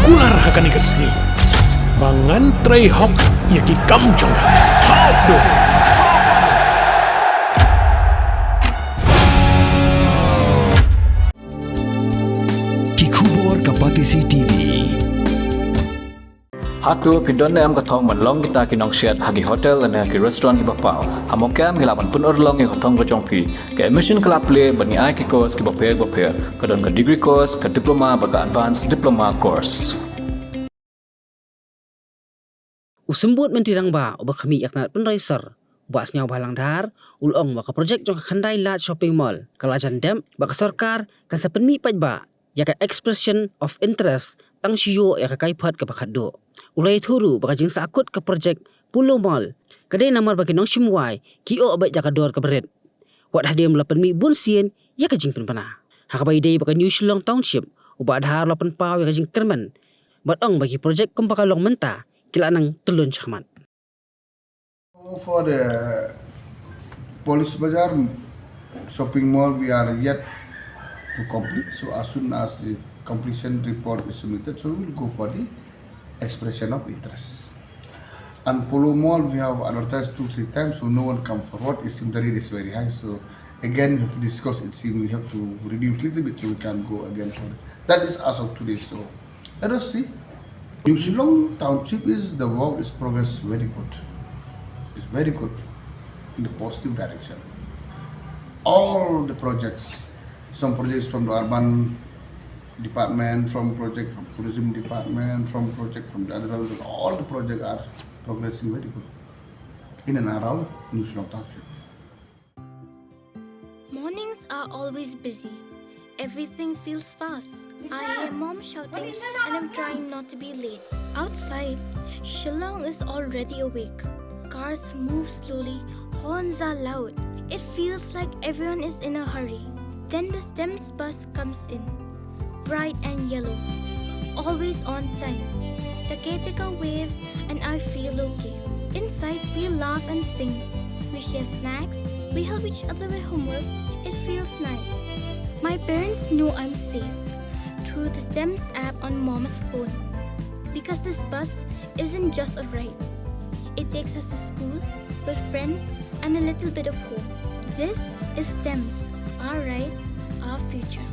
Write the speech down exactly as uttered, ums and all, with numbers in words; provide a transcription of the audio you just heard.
Kular ha kane ka sngi ba ngan trei hok ïa ki kam jong nga. Hap dum. Ki khubor ka Batesi T V. Hato phi don ne em ka thong ban long kita ki nongsiat ha ki hotel ne ha ki restaurant kiba paw? Ha Mawkyrwat ngi lah ban pynurlong ïa ka thong ka jong phi. Ka admission ka la plie bad ngi ai ki course kiba pher ba pher. Ka don ka degree course, ka diploma bad ka advanced diploma course. U Symbud Myntri Rangbah uba khmih ïa ka tnat pynroi sor, u Bah Sniawbhalang Dhar, u la ong ba ka projek jong ka Khyndai Lad Shopping Mall ka la jan dep bad ka sorkar kan sa pynmih paidbah ïa ka expression of interest tang shu ïoh ïa ka kaiphod kaba khatduh. U la ïathuh ruh ba ka jingsahkut ka projek Polo Mall ka dei namar ba ki nongshim wai ki ïoh beit da ka dor kaba rit. Wat hadien ba la pynmih bun sien ïa ka jingpynbna. Ha kaba ïadei bad ka New Shillong Township, u Bah Dhar u la pynpaw ïa ka jingkyrmen bad ong ba ki projek kumba ka long mynta ki la nang tyllun shakhmat. For the Police Bazar shopping mall, we are yet to complete. So as soon as the completion report is submitted, so we will go for the expression of interest. And Polo Mall, we have advertised two, three times, so no one come forward. It seems the rate is very high. So again, we have to discuss. It seems we have to reduce little bit so we can go again for it. That is as of today. So let us see. New Shillong Township is, the work is progress very good. It's very good in the positive direction. All the projects, some projects from the urban department, from project from tourism department, from project from the other, all the projects are progressing very good in and around New Shillong Township. Mornings are always busy. Everything feels fast. I hear mom shouting and I'm trying not to be late. Outside, Shillong is already awake. Cars move slowly, horns are loud. It feels like everyone is in a hurry. Then the STEMS bus comes in, bright and yellow, always on time. The caretaker waves and I feel okay. Inside, we laugh and sing. We share snacks, we help each other with homework. It feels nice. My parents know I'm safe through the STEMS app on mom's phone. Because this bus isn't just a ride, it takes us to school, with friends, and a little bit of hope. This is STEMS, our ride, our future.